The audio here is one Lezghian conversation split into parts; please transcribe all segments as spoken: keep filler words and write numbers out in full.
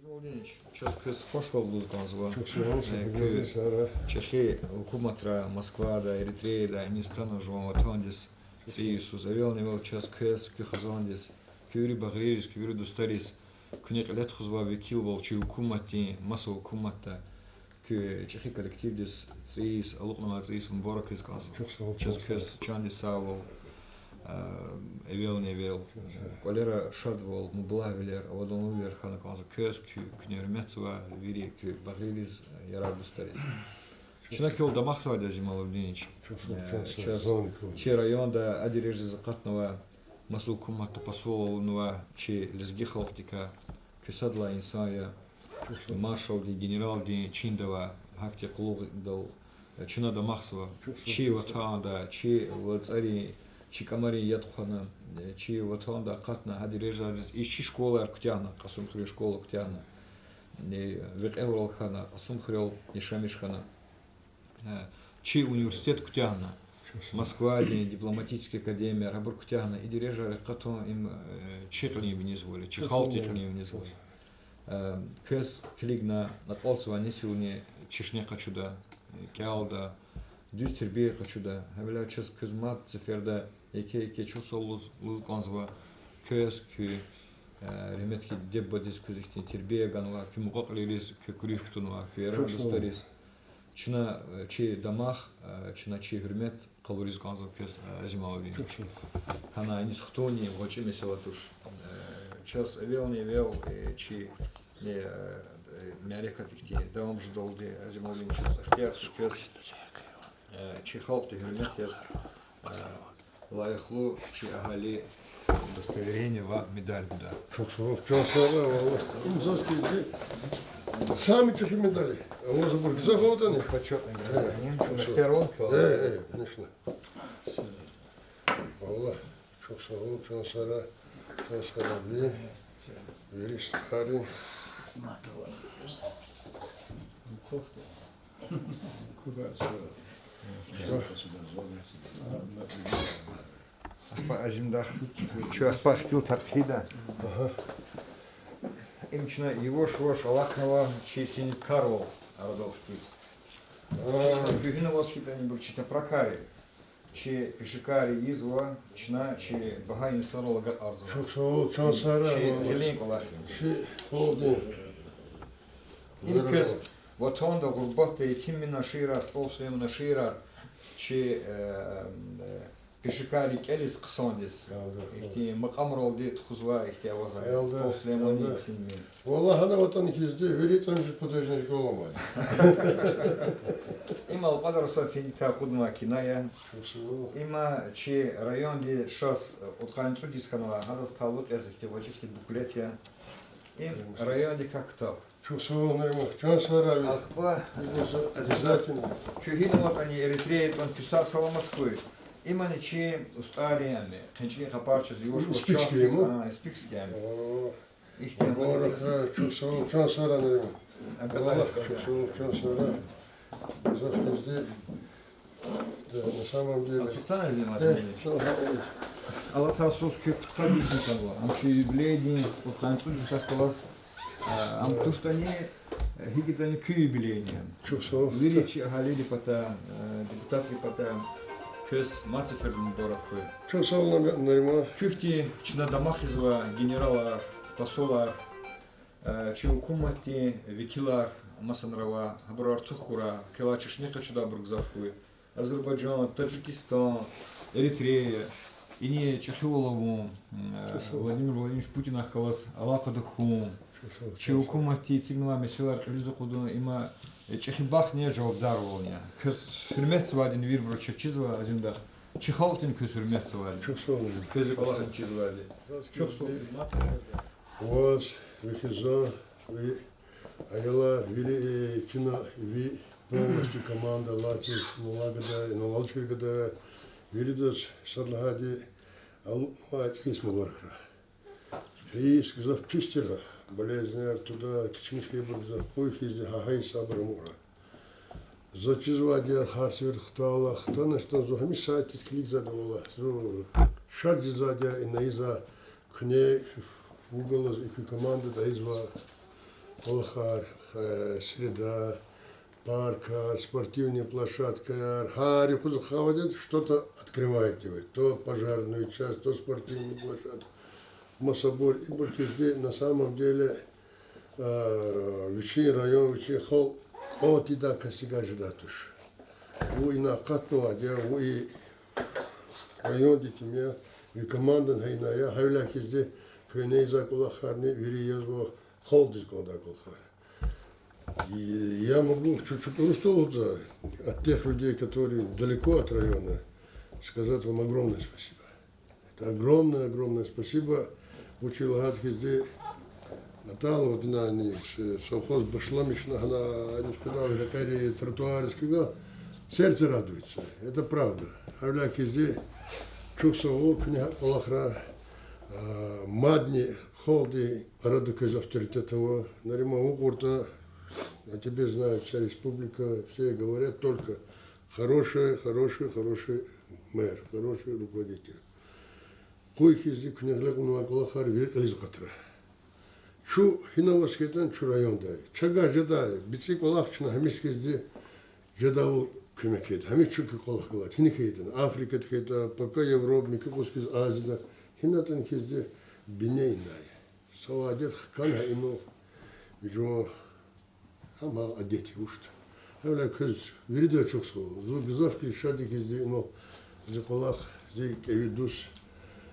Владимирович, чаз квез хушвал лугьуз кӀанзава. Э, куь чӀехи гьукуматра Москвада, Эритреяда, иниз атана жуван ватандиз цӀийи йисуз. Эвелни-эвел чаз квез, куь хизандиз, куь вири багърийриз, куь вири дустариз, куьне кьиле тухузвай векилвал чи гьукуматдин, маса гьукуматда, куь чӀехи коллективдиз цӀийи йис, алукьнавай цӀийи йис мубарак ийиз кӀанзава. Чаз квез чандин сагъвал, э, эвелни-эвел, э, кӀвалера шадвал, мублагьвилер, аваданлувилер хьана кӀанзава квез, куь, куьне гьуьрметзавай вири куь багърийриз, э, ярар-дустариз. Чна квел дамахзавайди я, Азим Алавдинович. Э, чаз чи районда а дережадиз акъатнавай, маса гьукуматда посол авунвай чи лезги халкьдикай куь сад лагьай инсан я. Маршалдин, генералдин чинда авай, гьахьтин къуллугъдал, э, чна дамахзава. Чи ватанда, чи вацӀарин, чи кӀамарин яд хъвана, э, чи ватанда акъатна, гьа дережадиз и чи школаяр куьтягьна, Кьасумхуьруьн школа куьтягьна, э, векьервал хьана, Кьасумхуьрел яшамиш хьана. Э, чи университет куьтягьна, Москвадин дипломатический академияяр, гьабур куьтягьна, и дережайрик акъатун им, э, чи кьилин винизва, чи халкьдин кьилин винизва. Э, квез килигна акьалтзавай несилни чешне къачуда, э, кӀелда, дуьз тербия къачуда. Гьавиляй чаз квез мад сеферда еке-еке чухсагъул лугьуз кӀанзава, квез, куь, э, рагьметлу диде-бубадиз квез ихьтин тербия ганвай, куь мукьва-кьилийриз куь куьруь кутунвай, куь ярар-дустариз. Чна, э, чи дамах, э, чна чи гьуьрмет къалуриз кӀанзава квез, э, Азим Алавдинович. Гьана иниз хтунни гъвечӀи месэла туш. Э, чаз эвелни-эвел, э, чи, э, э, мярекат ихьтин давам жедалди, Азим Алавдинович, чаз ихтияр це квез, э, чи халкьдин гьуьрмет яз, э, лайихлу чи агьалидин удостоверение ва медаль гуда. Чухсагъул, чан сагърай, валлагь. Им заз килигзавай самый чӀехи медаль я. Авазва абур гзаф аватӀани. Почётный гражданин. Э, чухсагъул. Э, э, конечно. Валлагь, чухсагъул, чан сагърай, чан сагърай ви, вири стхайри. Ахпа, Азимдах, чун ахпа хтул тархида. Им чна яваш-яваш алахънава чи синиткарвал арадал хкиз. Куьгьна аваз хьайитӀани, ибур чи тапракар я. Чи пешекарри ийизва, чна чи багьа инсанрал агакьарзава. Чухсагъул, чан сагърай, чи гъилин кӀвалах я. Чи халкьдин. Им квез ватанда, гъурбатда етимвилин наширар, СтӀал Сулейманан наширар, чи, э, э, пешекарри кӀелиз хъсандиз. Ихьтин макьамралди тухузвай ихьтин авазар. СтӀал Сулейманан етимвилин. Валлагь, гьана ватан хьизди вири цӀемуьжуьд подъездный школа авай. Им Алкьвадар са финдикай акъуднавай кина я. Има чи районди шаз кьудкъанни цӀуд йис хьанвай, гьадаз талукь яз ихьтин важихьтин буклет я. Им райондикай ктаб. Чухсагъул, Нариман, чан сагърай. Ахпа, обязательно. Куьгьна аватӀани, Эритрея ятӀани, куь сагъ-саламат хьуй. Имани чи устӀарин ами, хъенчӀин къапар чаз юваш-юваш чан хьиз, а, испикский ами. Ихьтин мубарак, чухсагъул, чан сагърай, Нариман. Валлагь, чухсагъул, чан сагърай. Гзаф хьизди. Да, на самом деле. Ацукьдай, Азим Азимович. Алатай йисуз куь пудкъад йисни хьанва. Ам чи юбилейдин кьудкъанни цӀуд йисахъ галаз, а, ам туштӀани, э, гьикӀ ятӀани куь юбилейни я. Вири чи агьалийрин патай, э, депутатрин патай квез мад сеферда мубарак хьуй. Чухсагъул, Нариман. Куь хьтин чна дамах ийизвай генералар, посолар, э, чи гьукуматдин векилар, масанра авай, гьабур артух хьурай, квелай чешне къачудайбур гзаф хьуй. Азербайжан, Таджикистан, Эритрея, ина чӀехивал авун, э, Владимир Владимирович Путинахъ галаз алакъада хьун, чи гьукуматди эцигнавай месэлаяр кьилиз акъудун, има, э, чӀехи бахтни я, жавабдарвални я. Квез гьуьрметзавайди вирибуруз чаз чизвай, Азимдах. Чи халкьдини квез гьуьрметзавайди. Квез и кӀвалахни чизвайди. Чухсагъул, хизмат. Ваз, ви хизан, ви аялар, вири, э, чна, ви полностью команда, Латиф, Налагада, Налалчир гада, виридаз сад лагьайди, алукьнавай цӀийи йис мубаракрай. ЦӀийи йис гзаф пис тир, болезнияр туда, кичмиш хьайибур гзаф къуй хьиз, гьа-гьа йис абур амукьрай. Заз чизвайди я, гьар сефер хтайла, хтана, хтана, зун гьамиша сайтдиз килигзавайди я, валлагь, зун шад жезвайди я, ина ийизвай куьне, вугалаз и куь командада ийизвай кӀвалахар, э, среда, паркар, спортивный площадкаяр, гьар юкъуз хавади что-то открываете вы. То пожарную часть, то спортивную площадку. Масабур, ибур хьизди, на самом деле, э, вичин район, вичин халкь кӀантӀидай касдивай жедай туш. Вун ина акъатнавайди я, вун и райондин тӀимил я, ви командан гьа ина я, гьавиляй хьизди куьне ийизвай кӀвалахарни вири язва халкьдиз кӀандай кӀвалахар. И я могу чуть-чуть урусдал лугьуз, от тех людей, которые далеко от района, сказать вам огромное спасибо. Это огромное, огромное спасибо. Вучиз лагьайтӀа хьизди, атӀа лагьана, ина, с-, совхоз башламишна, гьана, ина, куьдал рекьери, тротуариз куьдал, сердце радуется. Это правда. Гьавиляй хьизди, чухсагъул куьне гьа кӀвалахра, а, мадни халкьдин арада квез авторитет ава. Нариман, вун кьуртӀа, о тебе знает вся республика, все говорят только хороший, хороший, хороший мэр, хороший руководитель. Къуй хьизди куьне гъиле кьунвай кӀвалахар вири кьилиз акъатра. Чун гьина аваз хьайитӀани, чун райондай. Чавай жедай бицӀи кӀвалах чна гьамиша хьизди жедайвал куьмек ийида. Гьамиша чун куь кӀвалах галайди. Гьина хьайитӀани, Африкада хьайитӀа, пока Европа, муькуь юкъуз хьиз Азияда, гьинатӀани хьизди бине инай. Са вадида хкана гьа инал вижун, гьам гьа адет я вучда. Гьавиляй квез виридаз чухсагъул. Зун гзаф хьиз шад я хьизди инал зи кӀвалах, зи кӀеви дуст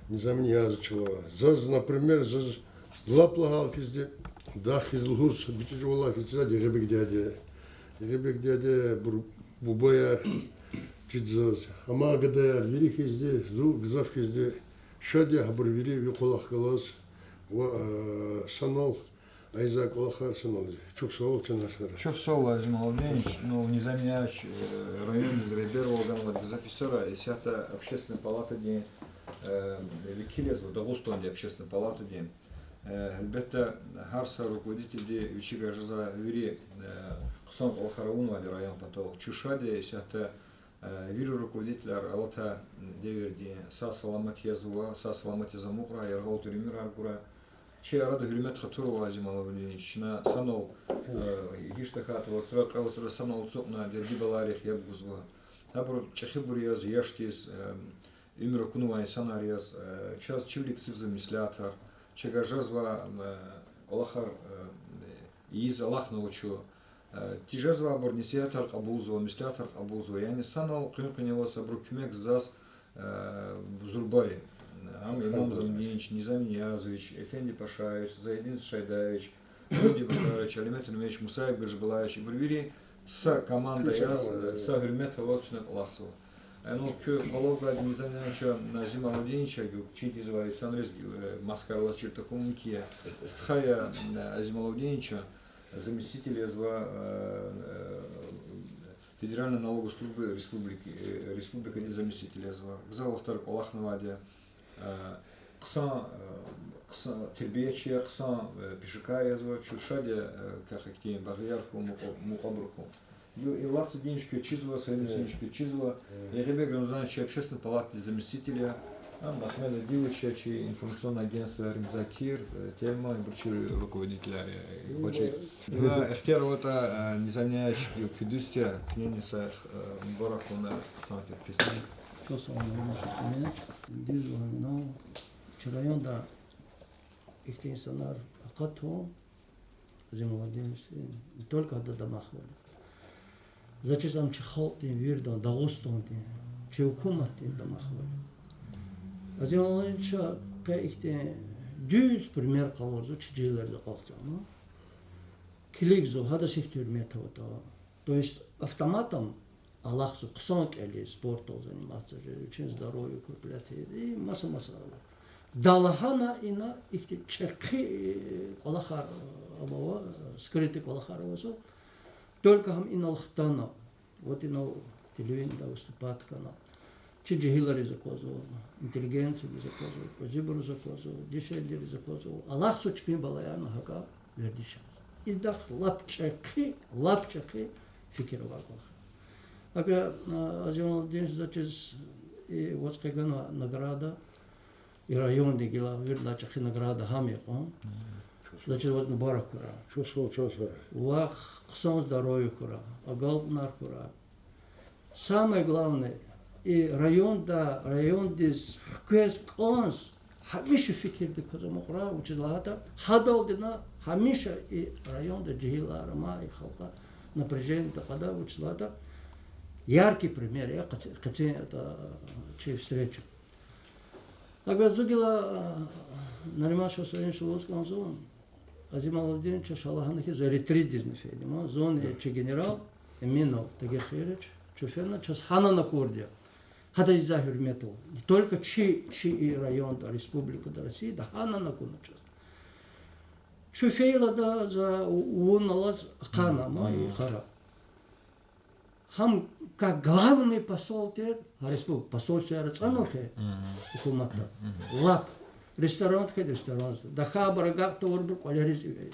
Низамиязов чал ава. Заз, например, заз лап лагьайла хьизди, дах хьиз лугьуз, бицӀи чӀавалай хьиз чизвайди я Ягъибек дяде. Ягъибек дяде, бур-, бубаяр чида заз. Амма гадаяр вири хьизди, зун гзаф хьизди шад я гьабур вири ви кӀвалах галаз ва, э, санал ийизвай кӀвалахар санал ийиз. Чухсагъул, чан сара. Чухсагъул, Азим Алавдинович. Ну, Низамиязович, э, райондиз регьбервал ганвайди гзаф йисара, исятда Общественный палатадин, э, векил язва, Дагъустандин Общественный палатадин. Э, гьелбетда, гьар са руководительди вичивай жезвай вири, э, хъсан кӀвалахар авунвайди район патал. Чун шад я исятда, э, вири руководителар алатай девирдин сагъ-саламат язва, сагъ-саламат яз амукьрай, яргъал тир уьмуьрар гурай. Чи арада гьуьрмет-хатур ава, Азим Алавдинович, чна санал, э, гьич тахьайтӀа вацра, кьве вацра санал ацукьна дерги-балайрихъ яб гузва. Гьабуру чӀехибур яз, яшдиз, э, уьмуьр акунвай инсанар яз, э, чаз чивилик эцигзава меслятар, чавай жезва, э, кӀвалахар, э, ийиз алахънава чун. Э, тежезвайбур несигьатар кьабулзава, меслятар кьабулзава. Яни санал къуьн-къуьневаз абуру куьмек гузвай, э, зурбари. Ам Имам Замдинович, Низам Ниязович, Эфенди Пашаевич, Зайдин Шайдаевич, Эфенди Бакарович, Алимет Эминович, Мусаев Гажибалаевич, ибур вири са команда яз, э, са гьуьрмет аваз чна кӀвалахзава. Э, ну, куь къвалав гайиди Низам Ниязовича, Азим Алавдиновича, чидизвай инсанриз, э, маскаралаз чир тахьун мумкин я. Стха я, э, Азим Алавдиновича, заместитель язва, э, э, Федеральной налоговой службы республики, э, республикадин заместитель язва. Гзаф вахтар кӀвалахнавайди я. Э, хъсан, э, хъсан тербиячи я, хъсан, э, пешекар язва, чун шад я, э, квехъ ихьтин багъияр хьун, мукьва-, мукьвабур хьун. Ю, и Лацу Динич квез чизва, Саид Мусинович квез чизва, Ягъибек Рамзанович общественный палатадин заместитель я, а, Махмед Адилович я, чи информационное агентство Римзакир, э, Тельман, ибур чи руководителар я, э, гьуьжет. Ва ихтияр аватӀа, э, Низам Ниязович, ю, куь дуст я, куьнени са, э, мубарак хьуна хъсан тир пис. Чухсагъул, Низам Ниязович. Дуьз лагьана, чи районда ихьтин инсанар акъатун, Азим Алавдинович, не только гьадан дамахвал я. Заз чиз ам чи халкьдин, виридан, Дагъустандин, чи гьукуматдин дамахвал я. Азим Алавдиновича къе ихьтин дуьз пример къалурзава чи жегьилриз акьалтӀани. Килигзава, гьадаз ихьтин гьуьрмет аватӀа. То есть автоматом алахъзава хъсан кӀелиз, спортом заниматься жез, вичин здоровье укреплять ийиз, и маса-маса ава. Далагьана ина ихьтин чӀехи, э, кӀвалахар ава, скрытый кӀвалахар авазва. Только гьам инал хтана, вот инал телевидениеда выступать хьана, чи жегьилриз аквазва, интеллигенциядиз аквазва, кьве-зибуруз аквазва, дишегьлийриз аквазва, алахъзава чпин балаярни гьакӀа вердишариз. Идахъ лап чӀехи, лап чӀехи фикир авай кӀвалах. АкӀ, а, Азим Алавдинович, заз чиз, и ваз къе гана награда, и райондин гила виридалай чӀехи награда гьам я кьван. Заз чиз ваз мубарак хьурай. Чухсагъул, чухсагъул. Вахъ хъсан здоровье хьурай, агалкьунар хьурай. Самое главное, и районда, райондиз хквез кӀанз гьамиша фикирдик кваз амукьрай, вучиз лагьайтӀа гьадалдини гьамиша и районда жегьилар ама, и халкьар напряжениеда къада, вучиз лагьайтӀа яркий пример я къе-, къенин ата чи встреча. Агар зун гила, а, Нариман Шамсудиновича лугьуз кӀанзава, Азим Алаудинович, ша лагьана хьи, зун эритрейдизни фейиди я, зунни чи генерал Эминов Тагир Хийрич, чун фена, чаз гьанани акурди я. Гьадаз ийизвай гьуьрметдал. Не только чи, чи и районда, республикада, Россияда гьанани акуна чаз. Чун фейила ада за вун алаз ахъайна ма и йикъара. Гьам как главный посол тир, гьа респуб-, посольствояр ацӀанва хьи, гьукуматда. Лап. Ресторан хьайитӀа, ресторанзда. Тахьайбур агакь тавурбур кӀвалериз эвер.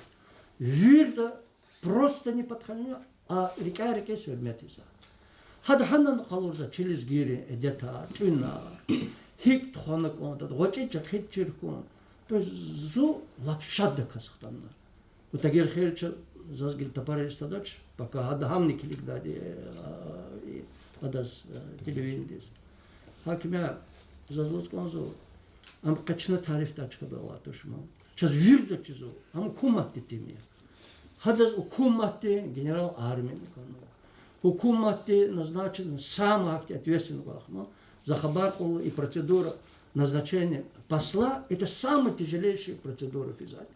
Вирида просто не подходит, а рикӀяй-рикӀиз гьуьрмет ийизва. Гьада гьанани къалурзава чи лезгийрин адетар, тӀуьнар, гьикӀ тухвана кӀанда, гъвечӀи-чӀехи чир хьун. То есть зун лап шаддаказ хтанва. Ва Тагир Хийрича заз гила тапариз тадач, пака гьада гьамни килигдайди, э, адаз, э, телевидениедиз. Гьаким я, заз лугьуз кӀанзава, ам къе чна тарифдай чкадал алай туш ма. Чаз вирида чизва, ам гьукуматдин тӀим я. Гьадаз гьукуматди генерал армияни ганва. Гьукуматди назначена сама гьахьтин ответственный кӀвалах ма. За хабар кьурла и процедура назначения посла, это самая тяжелейшая процедура физвайди.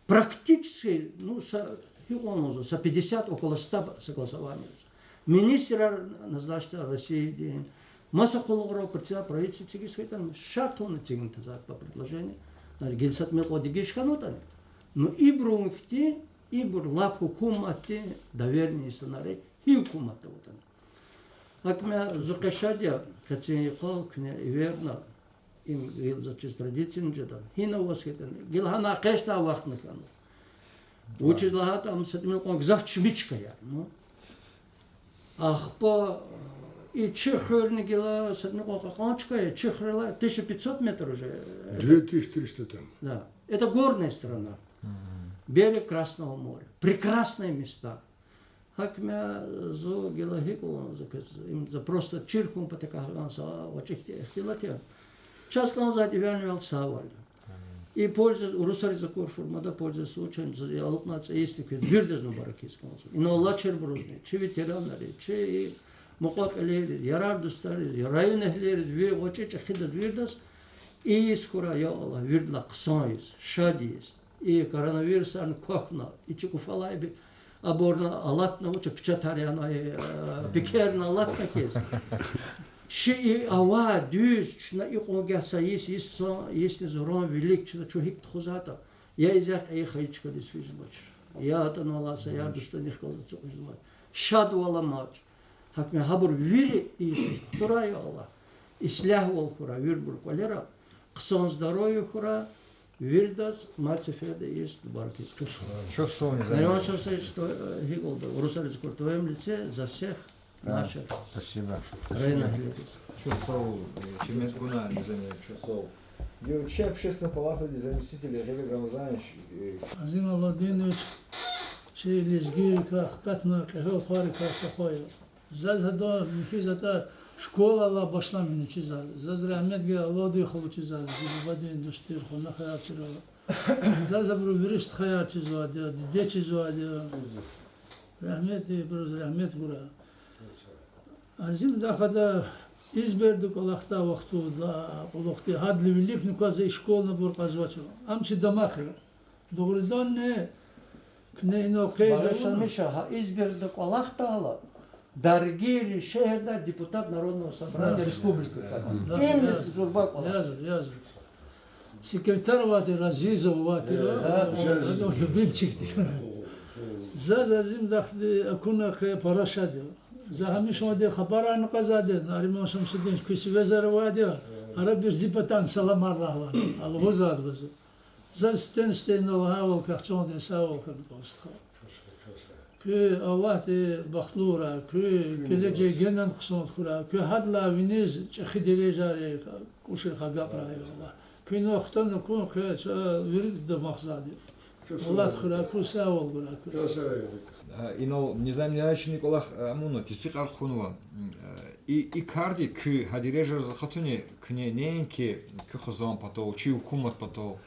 Практически, ну, са, гьикьван лугьузва, са пятьдесят, около ста согласованиеяр. Министрар назначена Россиядин, маса къуллугърал председатель правительства эцигиз хьайитӀани, шартӀ авуна эцигна таз по предложению. Гила са тӀимил кьван дегиш хьанватӀани. Ну, ибурун хьтин, ибур лап гьукуматдин доверенный инсанар я, гьи гьукуматда аватӀани. Гьаким я, зун къе шад я, къенин йикъал куьне эверна, им гила заз чиз традицияни жеда. Гьина аваз хьайитӀани, гила гьана къе чидай вахтни хьанва. Вучиз лагьайтӀа ам са тӀимил кьван гзаф чими чка я, ну. Ахпа и чи хуьрни гила са тӀимил кьван кьакьан чка я, чи хуьрелай тысяча пятьсот метр уже. Две тысячи триста там. Да. Это горная страна. Берег Красного моря. Прекрасные места. Гьаким я, зун гила гьикӀ лугьун, за квез, им за просто чир хьун патахъай гьакӀан са гъвечӀи ихтилат я. Чаз кӀанзавайди эвелни-эвел сагъвал я. И пользуясь, урусриз акур формада пользуясь случаем, за алукьнавай цӀийизни квез виридаз мубарак ийиз кӀанзава. Инал алачирбурузни, чи ветеранриз, чи мукьва-кьилийриз, ярар-дустариз, районэгьлийриз, вири гъвечӀи-чӀехидаз, виридаз ийиз хьурай, я Аллагь, виридалай хъсан ийиз, шад ийиз. И коронавирусарни квахьна, и чи кӀуфалай би-, абурни алатна, вуч я, печатар яна, э, пекерни алатна хьиз. Чи и авай дуьз, чна икьван гагь са йис, йис сан, йисни зуран вилик чна чун гьикӀ тухузватӀа, я и зягъ кьейи хайи чкадиз физвач, я атӀана алай са яр-дустунихъ галаз ацукьзавач. Шадвал амач. Гьаким я, гьабур вири ийиз хьурай, я Аллагь. Ислягьвал хьурай вирибурун кӀвалера, хъсан здоровье хьурай виридаз, мад сеферда ийиз мубарак ийиз. Чухсагъул. Чухсагъул, Низами. Нариман Шамсудинович, гьикӀ лугьуда, урусриз акурла, твоем лице за всех наших районэгьлийриз. Чухсагъул, э, чи мет гуна, Низами, чухсагъул. Чи общественный палатадин заместитель Гъилик Рамазанович, э, Азим Алаудинович чи лезгийрикай хкатна, кьегьал хварикай са хва я. Заз гьадан михьиз атӀа школалай башламишна чизвай. Заз рагьмет гайи Алаудин халу чизвай, зи бубадин дуст тир, хуна хаяр тир ала. Заз абуру вири стхаяр чизвайди я, диде чизвайди я. Рагьметдиз, абуруз рагьмет гурай. Азим дахада Изберда кӀвалахдай вахтунда кьулухъди, гьадалай виликни кваз и школани абур кьазвачир. Ам чи дамах я. Дугъриданни, куьне инал къейд авуна. Барыш Миша, гьа Изберда кӀвалахдайла, даргийрин шегьердай депутат Народного собрания республики хьана. Им зурба кӀвалах. Язва, язва. Секретарь авай тир, Разизов авай тир, адан любимчик тир. Заз Азим дахади акуна, къе пара шад я. За гьамишандин хабарарни кьазвайди я, Нариман Шамсудинович куь связьар авайди я, арабир зи патай саламар лагьана, алгъузвайди я за. Заз сифтени-сифте лагьайвал, квехъ чандин сагъвал хьана кӀанда, стха. Куьн Аллагьди бахтлувурай, куь гележег генани хъсан хьурай, куьн гьадалай виниз чӀехи дережайрик кӀуширик агакьрай, я Аллагь. Куьн хтана кун къе чаз вирида дамахзавайди я. Аллагьди хуьрай куз, сагъвал гурай куз. А, инал Низам Нияевични кӀвалах, а, амуна, тестикьар хъувунва. М, а, и, и карди куь гьа дережадиз акъатуни, куьне неинки куь хизан патал, чи гьукумат патал,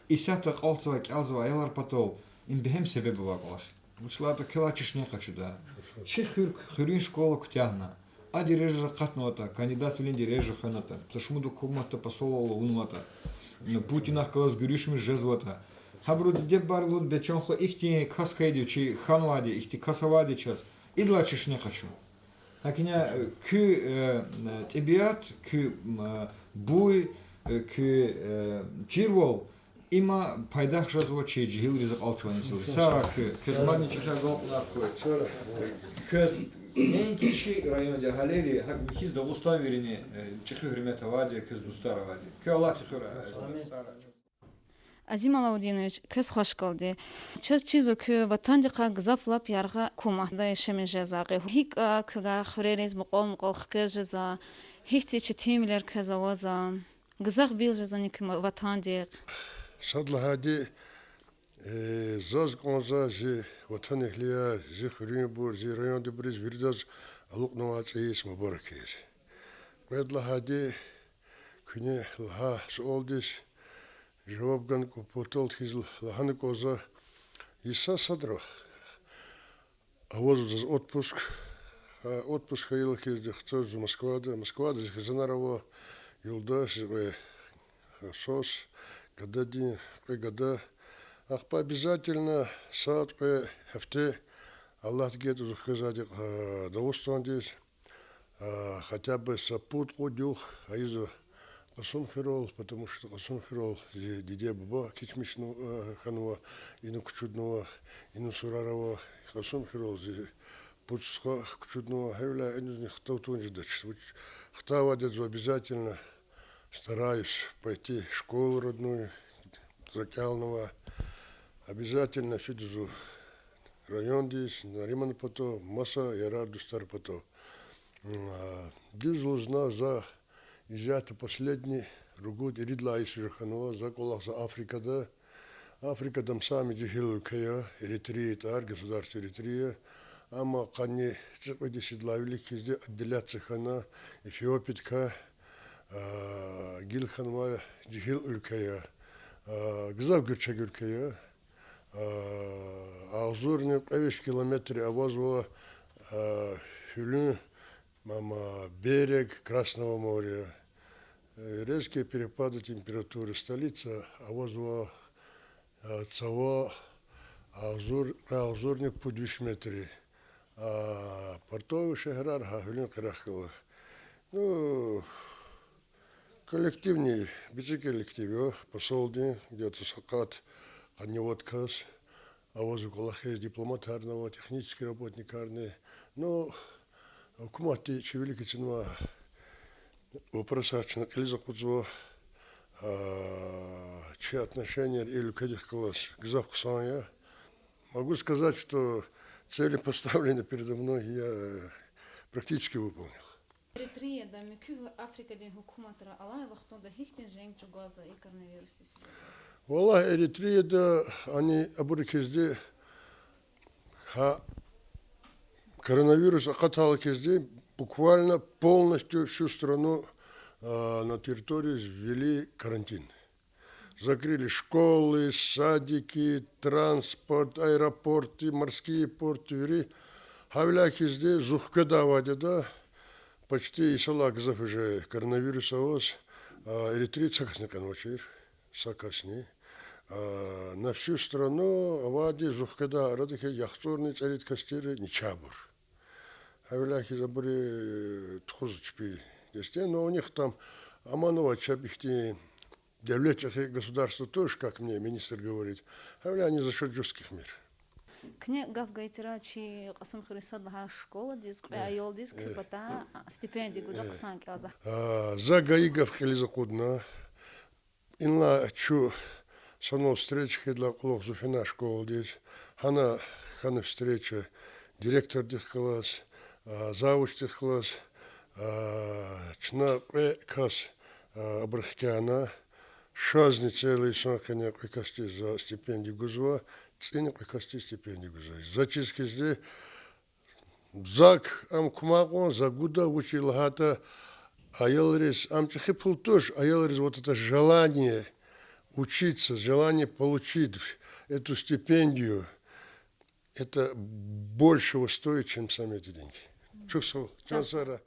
исятда акьалтзавай, кӀелзавай аялар патал, им бегьем себеб авай кӀвалах. Вучиз лагьайтӀа квелай чешне къачуда. Чи хуьр-, хуьруьн школа куьтягьна. А дережадиз акъатнаватӀа, кандидатвилин дережа хвенатӀа, са шумуд гьукуматда посол авунватӀа, Путинахъ галаз гуьруьшмиш жезватӀа. Гьабуру диде-бубайри лугьуда, бес чан хва ихьтин кас хьайиди, чи хьанвайди, ихьтин кас авайди чаз, идалай чешне къачу. ГьакӀ ина, э, куь, э, тӀебиат, куь, м, э, буй, э, куь, э, чирвал, има пайдах жезва чи жегьилриз, акьалтзавай несилриз. Сагърай куьн, квез мадни чӀехи агалкьунар хьуй. Квез неинки чи районда, гьелелай гьакӀ михьиз Дагъустандин вири, э, чӀехи гьуьрмет авайди, квез дустар авайди. Куьн Аллагьди хуьрай. Азим Алаудинович, квез хвашкалди. Чаз чизва, куь ватандикай гзаф лап яргъа гьукуматда яшамиш жезва къе. ГьикӀ квевай хуьрериз мукьвал-мукьвал хквез жезва, гьихьтин четинвилер квез авазва, гзаф вил жезвани куь ватандихъ? Сад лагьайди, э, заз кӀанзава зи ватанэгьлияр, зи хуьруьнбур, зи райондибуруз, виридаз алукьнавай цӀийиз мубарак ийиз. Кьвед лагьайди, куьне лагьай суалдиз жаваб гана кӀвалахал хьиз лагьана кӀанзава, йиса садра авазва заз отпуск. Гьа отпуск хьайила хьиз хцазва зун Москвада. Москвада зи хизанар ава, юлдаш, зи кьве свас, гададин кьве гада. Ахпа обязательно сад-кьве гьафте, Аллагьди гайитӀа, зун хквезвайди, а, Дагъустандиз, а, хотя бы са пуд-кьуд югъ ийизва Кьасумхуьрел, потому что Кьасумхуьрел зи диде-буба кечмишна, а, хьанва, ина кучуднава, ина сурар ава, Кьасумхуьрел зи пуд стха кучуднава, гьавиляй инизни хтав тун жедач. Вуч хтайвайди я, зун обязательно стараюсь пойти в школу родную, за кӀелнавай. Обязательно фида зун райондиз, Нариман патал, маса ярар-дустар патал. М, а, дуьз лугьузва, за исятда последний ругуд-ирид лагьай йис уже хьанва, за кӀвалахзава Африкада. Африкада ам сами жегьил уьлкве я, Эритрея тӀвар, государство Эритрея. Амма къанни цӀикьвед йис идалай вилик хьизди отделяться хьана Эфиопиядикай, а, гила хьанвай жегьил уьлкве я. А, гзаф гуьрчег уьлкве я. А, агъзурни кьве виш километр авазва, а, гьуьлуьн, ама, берег Красного моря. Э, резкие перепады температуры. Столица авазва, а, цава агъзур, кьве агъзурни пуд виш метр. А портовый шегьерар гьа гьуьлуьн къерехда. Ну, коллективни, бицӀи коллектив я посолдин, где-то са къад, къанни вад кас. Авазва кӀвалахиз, дипломатарни ава, технический работникарни. Ну, гьукуматди чи вилик эцигнавай вопросар чна кьилиз акъудзава, а, чи отношенияр и уьлкведихъ галаз гзаф хъсан я. Могу сказать, что цели, поставленные передо мной, я практически выполнил. Эритреяда, муькуь Африкадин гьукуматра алай вахтунда гьихьтин женг чӀугвазва и коронавирусдин себеб яз? Валлагь, Эритреяда ани абуру хьизди гьа коронавирус акъатайла хьизди буквально полностью всю страну, а, на территории ввели карантин. Закрыли школы, садики, транспорт, аэропорты, морские порты, вири. Гьавиляй хьизди зун хкведай вахтунда почти йисалай гзаф уже коронавирус аваз, а, Эритреяда са касни кьенвачир, са касни. А, на всю страну авайди зун хкведай арада хьи яхцӀурни цӀерид кас тир начагъбур. Гьавиляй хьиз абуру тухузва чпи дестен, но у них там аман ава чеб ихьтин Девлет чӀехи государство тоже, как мне министр говорит, гьавиляй за счёт жёстких мер. Куьне гаф гайитӀа, чи Кьасумхуьруьн сад лагьай школадиз кьве аялдиз куь патай стипендия гуда хъсан кӀелзава. А, за гайи гаф кьилиз акъудна. Инлай чун санал встреча хьайидалай кьулухъ зун фена школадиз. Гьана хьана встреча директордихъ галаз, а, завучдихъ галаз, а, чна кьве кас, а, абуру хкяна. Шазни цӀерли йисан къене кьве касдиз за стипендия гузва, цӀини кьве касдиз стипендия гузва. За чиз хьизди, зак ам кумай кьван, за гуда, вучиз лагьайтӀа аялриз ам чӀехи пул туш, аялриз вот это желание учиться, желание получить эту стипендию, это большего стоит, чем сам этот деньги. Чухсагъул, чан сагърай.